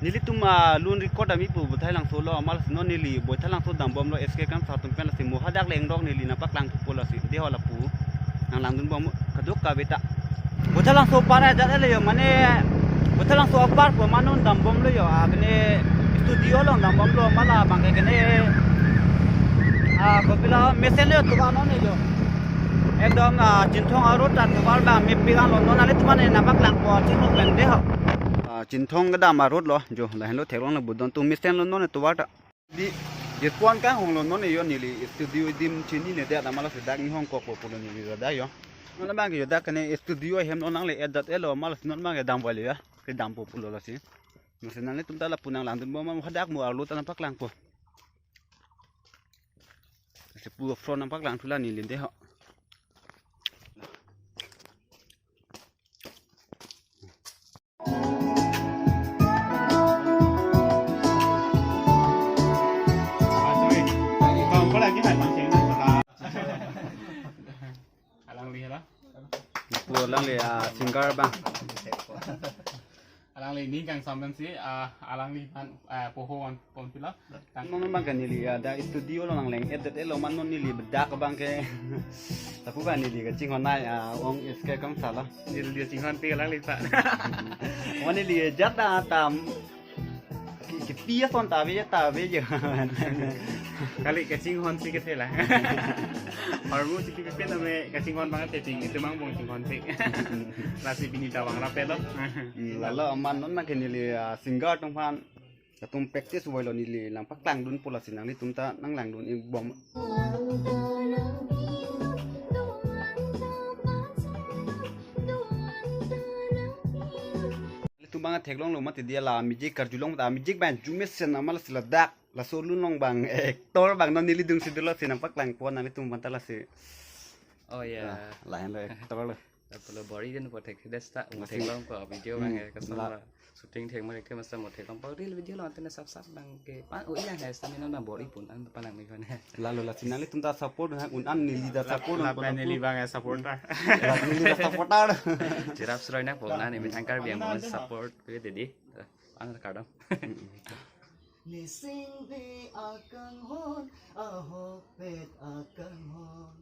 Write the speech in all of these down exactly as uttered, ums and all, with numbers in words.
Nelitum alun record ami pu Boithalangso lo, amat lasi non neli Boithalangso dambomlo S K Kamsa atum pen, lasi mo hadak le engrok neli nangpaklang thupo lasi dei ho lapu. Nanglangdunbom kadokave ta. Boithalangso apar ajat le yo, mane Boithalangso apar pu amat non dambomlo yo, ah, kene studio along dambomlo, amat labang ke kene, ah, kopilo mesen le yo tovar non yo. Ekdom, ah, Chinthong a-road ta tovar abang mepik an lo, non nanglitum aphan nangpaklangpo, Chinthong pen dei ho. Ah, Chinthong kedam a-road lo, jo, lahenlo theklonglo budon atum, mesen lo non tovar ta. Dei, jirpo an kanghonglo non yo, neli studio adim chininedet amat lasi dak inghongkokpo pulo neli ladak yo. Non abang ke yo dak kene studio ahem lo, nangle-etdet-etlo amat lasi non abang ke damvoi lo ya. Kedampo pulo lasi. Lasi nanglitum ta lapu nanglangdunbom, hadak mo arlo ta nangpaklangpo. Lasi pu front nangpaklang thulo neli dei ho. Alangli hala. Pu alangli, ah, singer abang. Alangli ning kangsam pensi, ah, alangliphan, ah, poho an pon pilo. Tang- Non abang ke neli, ah, dak studio lo nangleng-etdet-etlo amat non neli bedak abang ke. Lapu abang neli kachinghon nai, ah, ong S K Kamsa lo. Neli dia chinghonpik alangli ta. Oh, neli ajat ta tam. Ki, kipi ason ta ave ta ave je. Kali kachinghonsi kethe la. Hormu si kipi pen ame kachinghon abang te ting, itum angbong chinghonpik. Lasi pini ta vangrap-etlo. Hmm, lalo amat non abang ke neli, ah, singer atum aphan. Latum practice voilo, neli nangpaklangdunpo lasi nanglitum ta nanglangdunbom. Nanglitum abang theklonglo mati dei, la music karjulong ta music abang arjumesen amat lasi ladak laso alun along abang actor abang non neli dungsi dolo si nangpaklangpo nanglitum aphan ta lasi. Oh ya. Ah, lahenlo actor lo. Pulo bor-i den po thek des ta, mo theklongpo video abang ke, hmm, kasam la. La shooting thek mo thek masa mo theklongpo reel video lo antenna sap sap abang ke. Pa, oh iya, hai stamina abang bor-i pun an palang ni kone. Lalo lasi nanglitum ta support ha un-an, neli ta la, support la un-an, neli abang ya supporter. La neli ta supporter. Chirap suroi nangpo na ni mithang Karbi Anglong support ke dei. An kardom. Nising phi akanghon, ahokpet akanghon.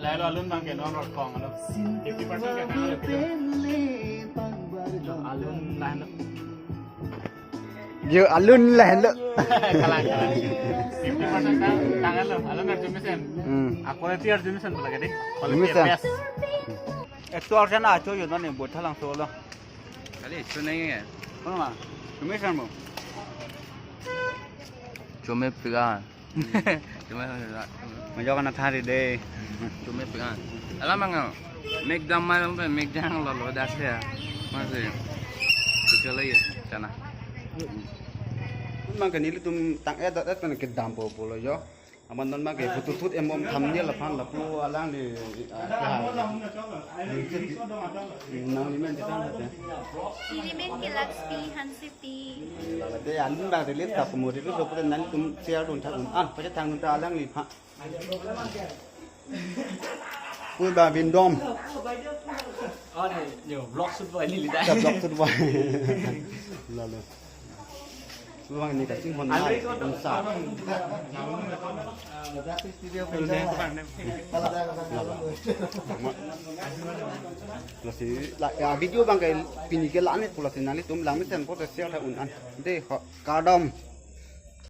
Lahelo alun abang ke non rot kong alo. Fifty percent ke kang alo. Alun lahelo. Jo alun lahelo. Kalang, kalang. Fifty percent kang, kang alo. Alun arjumesen. Hmm. Ah, quality arjumesen pula ke dei. Quality arjumesen. Best. Actor chana acho yo non ni Boithalangso lo. Kali acho nai ya. Kono ma? Arjumesen mo. Chome pika. Cuma, majok anak thari dei. Cuma pengan. Alam mang, mek dam mai, mek jang lo lo das ya. Masih. Kecuali ya, chana. Abang ke nelitum tang-et et pen kedampo pulo yo. Amat non abang ke photo shoot embom thumbnail aphan lapu alangli, ah, ya. Nang limen kita ada. Nelimen ke Laksmi Hansepi. Lalo dei, alun abang release ta, mo release lo pute nanglitum share dun tha un-an, pachethang dun tha alangliphan. Pu abang bindom. Oh, ni, yo, vlog shoot boy ni lida. Kita vlog shoot boy. Lalo. Abang ni kachinghon nai, unsa. Lasi la, ya, video abang ke pini ke la-an pulo si nanglitum langmesen pute share tha un-an. Dei ho, kardom.